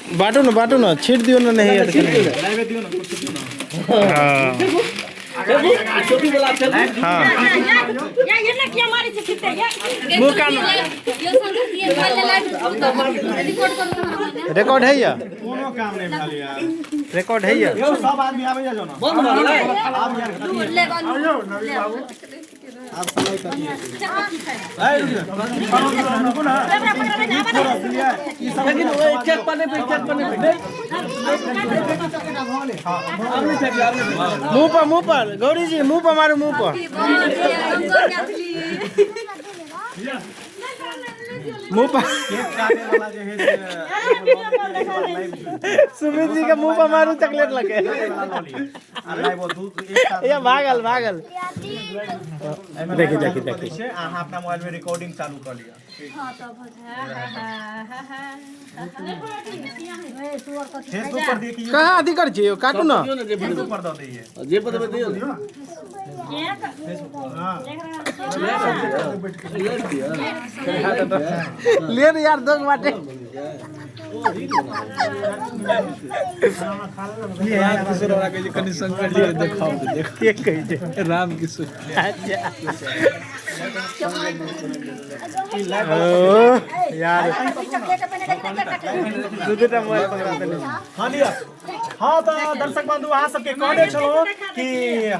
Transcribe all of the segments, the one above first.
बाटू ने, बाटू ने, छीट दियो ने। नहीं है। हाँ हाँ, मुँह कान रिकॉर्ड है या कोनो काम नहीं भेल यार। रिकॉर्ड है या। यौ, सब आदमी आबै जाओ ना। आब यार, आब समय कथी है? ए, रुको ना। ई सब मुंह पर, मुंह पर, गौरी जी, मुंह पर मारू, मुंह पर, मुंह पर। केक काटे वाला जे है से सुमित जी के मुंह पर मारू, चॉकलेट लगे। आ लाइव दूध एक साथ। या भागल भागल। एहिमे देखी, लाइव देखी, कऽ दै देखी। छियै, अहाँ अपना मोबाइल में रिकॉर्डिंग चालू कऽ लिअ। फेसबुक पर दिअ कि कहाँ अथी कर छियै, काटू ना। यूट्यूब पर दऽ दैयै? जे पर देबै दियौ। ले ने यार, दो बाटे। राम किशोर हमरा कहै छै, कनि शंकर जी के देखाउ तऽ देख। के कहै छै? राम किशोर। अच्छा ओ यार, दू दूटा मोबाइल पकड़ा देने। हाँ, लिअ। हाँ, तऽ दर्शक बंधु, अहाँ सबके कहने छलहुँ कि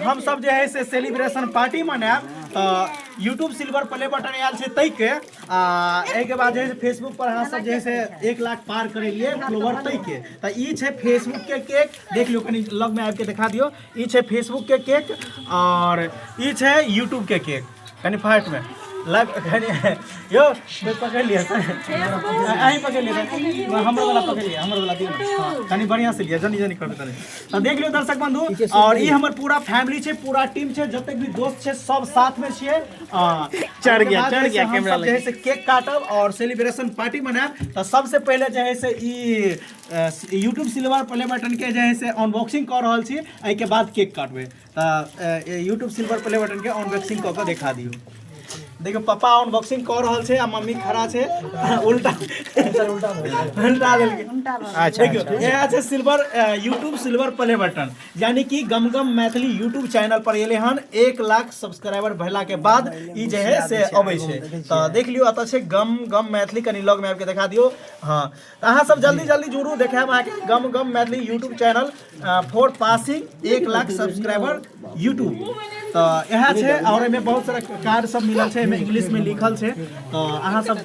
हम सब जे है से सेलिब्रेशन पार्टी मनायब, तऽ यूट्यूब सिल्वर प्ले बटन आयल छै ताहिके, आ एहिके बाद जे है से फेसबुक पर अहाँ सब जे है से 1 लाख पार करेलियै फॉलोवर ताहिके। तऽ ई छै फेसबुक के केक, देख लियौ, कनि लगमे आबि के देखा दियौ। ई छै फेसबुक के केक और ई छै यूट्यूब के केक। कनि फास्टमे लाइव कनि यौ, कोइ पकड़ि लिअ, अहीं पकड़ि लिअ, हमरो वाला पकड़ि लिअ, हमरो वाला दियौ ने। हाँ, कनि बढ़िआँ से लिअ, जनी जनी करबै तनी। तऽ देख लियौ दर्शक बंधु, और ई हमर पूरा फैमिली छै, पूरा टीम छै, जतेक भी दोस्त छै सब साथ में छियै। चढ़ गया, एहिके बाद चढ़ जे गया है से हम कैमरा सब जे है से केक काटब और सेलिब्रेशन पार्टी मनायब। तऽ सबसे पहिले जे है से ई यूट्यूब सिल्वर प्ले बटन के जे है से अनबॉक्सिंग कऽ रहल छी, एहिके बाद केक काटबै। तऽ यूट्यूब सिल्वर प्ले बटन के अनबॉक्सिंग कऽ कऽ देखा दियौ। देखियौ, पापा अनबॉक्सिंग कऽ रहल छै आ मम्मी खड़ा छै। उल्टा उल्टा देलकै। अच्छा। देखियौ, इएह छै silver YouTube silver play button, यानी कि गम गम मैथिली यूट्यूब चैनल पर एलै हन। 1 लाख सब्सक्राइबर भेला के बाद ई जे है से अबै छै। तऽ देख लियौ, एतऽ छै गम गम मैथिली। कनि लग में आबि के देखा दियौ। हाँ, तऽ अहाँ सब जल्दी जल्दी जुड़ू, देखायब अहाँके गम गम Maithili YouTube channel for passing 1 lakh subscriber YouTube. तऽ इएह छै और एहिमे बहुत सारा कार्ड सब मिलल छै, एहिमे इंग्लिश में लिखल छै। तऽ अहाँ सब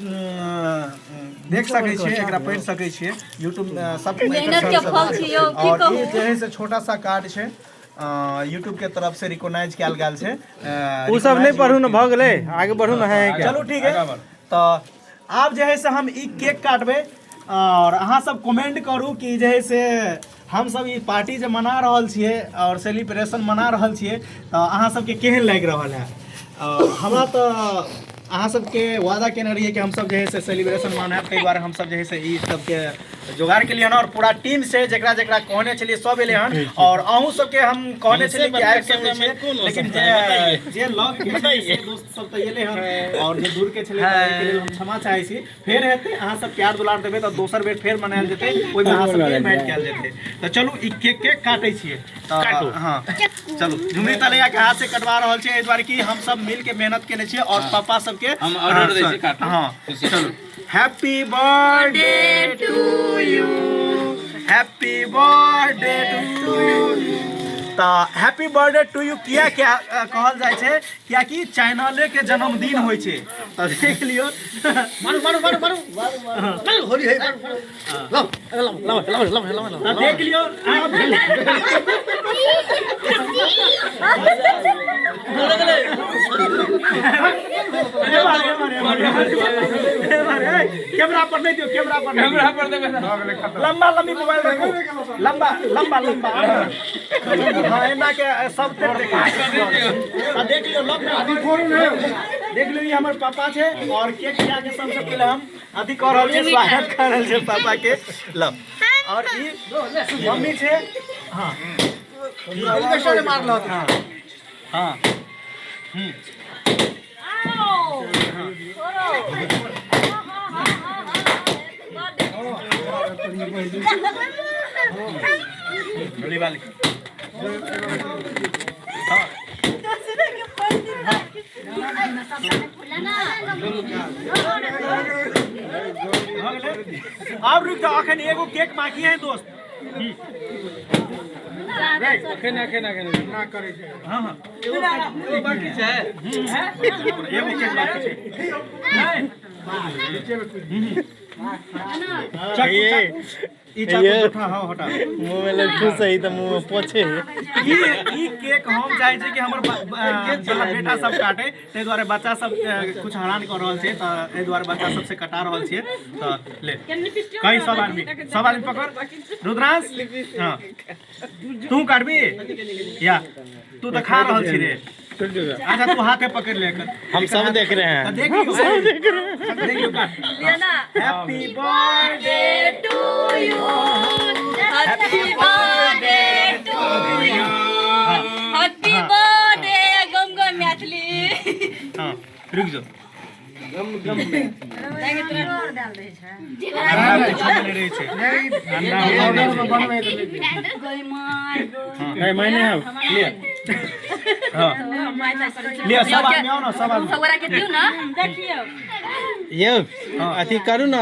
देख सकै छियै, एकरा पढ़ि सकै छियै। यूट्यूब सब मेहनत के फल छी यौ, की और कहू। ई जे है से छोटा सा कार्ड छै, यूट्यूब के तरफ से रिकॉग्नाइज कयल गेल छै। ओ सब नहीं पढ़ू ने, भऽ गेलै, आगे बढ़ू ने है क्या? चलू ठीक है। तऽ आब जे है से हम ई केक काटबै और अहाँ सब कमेंट करू कि जे है से हम सब ई पार्टी जे मना रहल छियै और सेलिब्रेशन मना रहल छियै, तऽ अहाँ सबके केहन लागि रहल है। और हमरा तऽ अहाँ सबके वादा केने रहियै कि हमसब जे है से सेलिब्रेशन मनायब, ताहि दुआरे हमसब जे है से ई सबके जोगाड़ केलियै हन और पूरा टीम से जेकरा जेकरा कहने छलियै सब एलै हन। और अहूँ सबके हम कहने छलियै कि आबि सकै छियै, लेकिन जे जे लग के छलै से दोस्त सब तऽ एलै हन और जे दूर के छलै तऽ एहिके लेल हम क्षमा चाहै छी। फेर हेतै, अहाँ सब प्यार दुलार देबै तऽ दोसर बेर फेर मनायल जेतै, ओहिमे अहाँ सबके इन्वाइट कयल जेतै। तऽ चलू, ई केक के काटै छियै तऽ। हाँ, चलू, झुमरी तलैया के हाथ से कटवा रहल छियै, एहि दुआरे कि हम सब मिल के मेहनत केने छियै और पापा सबके हम ऑर्डर दै छी, काटू। हाँ, चलू। Happy birthday to you, happy birthday to you. तऽ हैप्पी बर्थडे टू यू किया क्या कहल जाइ छै? कियाकि चैनले के जन्मदिन होइ छै। तऽ देख लियौ। मारू मारू मारू मारू मारू, होली है, मारू। लाओ लाओ लाओ लाओ लाओ लाओ। तऽ देख लियौ। कैमरा पर नहीं दियो, कैमरा पर, कैमरा पर देबै। लंबा लंबी मोबाइल रखू, लंबा लंबा लंबा। हाँ, एना के सब देख आ देख लियो, लग में देख लियो। ई हमर पापा छै और केक खिया के सबसे पहिले हम अथी कऽ रहल छियै, स्वागत कऽ रहल छियै पापा के। ल, और ई मम्मी छै। हाँ हाँ हाँ हम्म। होली वाली। भऽ गेलै? आब रुक जाओ, अखन एगो केक बाकी है दोस्त। अखन अखन अखन। हाँ हाँ, एगो बाकी छै, एगो केक बाकी छै। चाकू, चाकू, ई चाकू उठा, हाँ हटा। मुँह में लड्डू सही तऽ मुँह में पोछे। ई ई केक हम चाहे छी कि हमर मतलब बेटा सब काटे, ताहि दुआरे बच्चा सब कुछ हैरान कर रहल छै, तऽ एहि दुआरे बच्चा सब से कटा रहल छियै। तऽ ले कही, सब आदमी, सब आदमी पकड़। रुद्रांश, हाँ तू काटबी या तू तऽ खा रहल छी रे? अच्छा, तू हाथे पकड़ ले एकर। हम सब देख रहे हैं। तऽ देख लियौ, देख लियौ, काट। Happy birthday to you, happy birthday to you, happy birthday गम गम मैथिली। हाँ, रुक जाओ। रहै छै अंडा। नहीं, मैंने लिअ, हाँ लिअ, सब आदमी आओ ना, सब आदमी। सबगोरा के दियौ ना, देखियौ। यौ, अथी करू ने,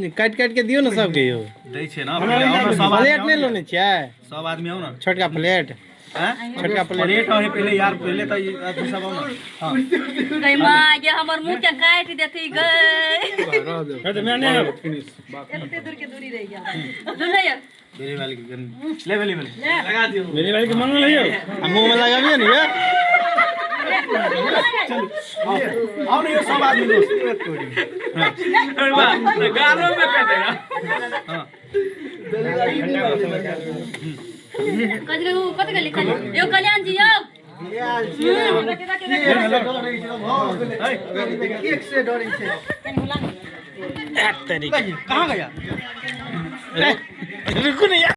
काटि काटि के दियौ ने सबके यौ। दै छै ना, पहिले आओ ना सब आदमी। प्लेट आओ नहि ने। लेने छियै? सब आदमी आओ ना। छोटका प्लेट। हैं? छोटका प्लेट। प्लेट है पहले यार, पहले तो ये अथी सब आओ ना। हाँ। गई माँ गे, हमर मुंह के काटि देती गई। एते दूर के दूरी रह गया दुनू यार। मेरे वाले के ले, ले ले। आ मुँह में लगाबियै ने यौ। आओ ना यो सब आदमी दोस्त। गालो में कटेगा। हाँ। कथी कथी गेली यौ कल्याण जी यौ? केक से डरै छै। तरीका। कहाँ गया? रुकू ने यार।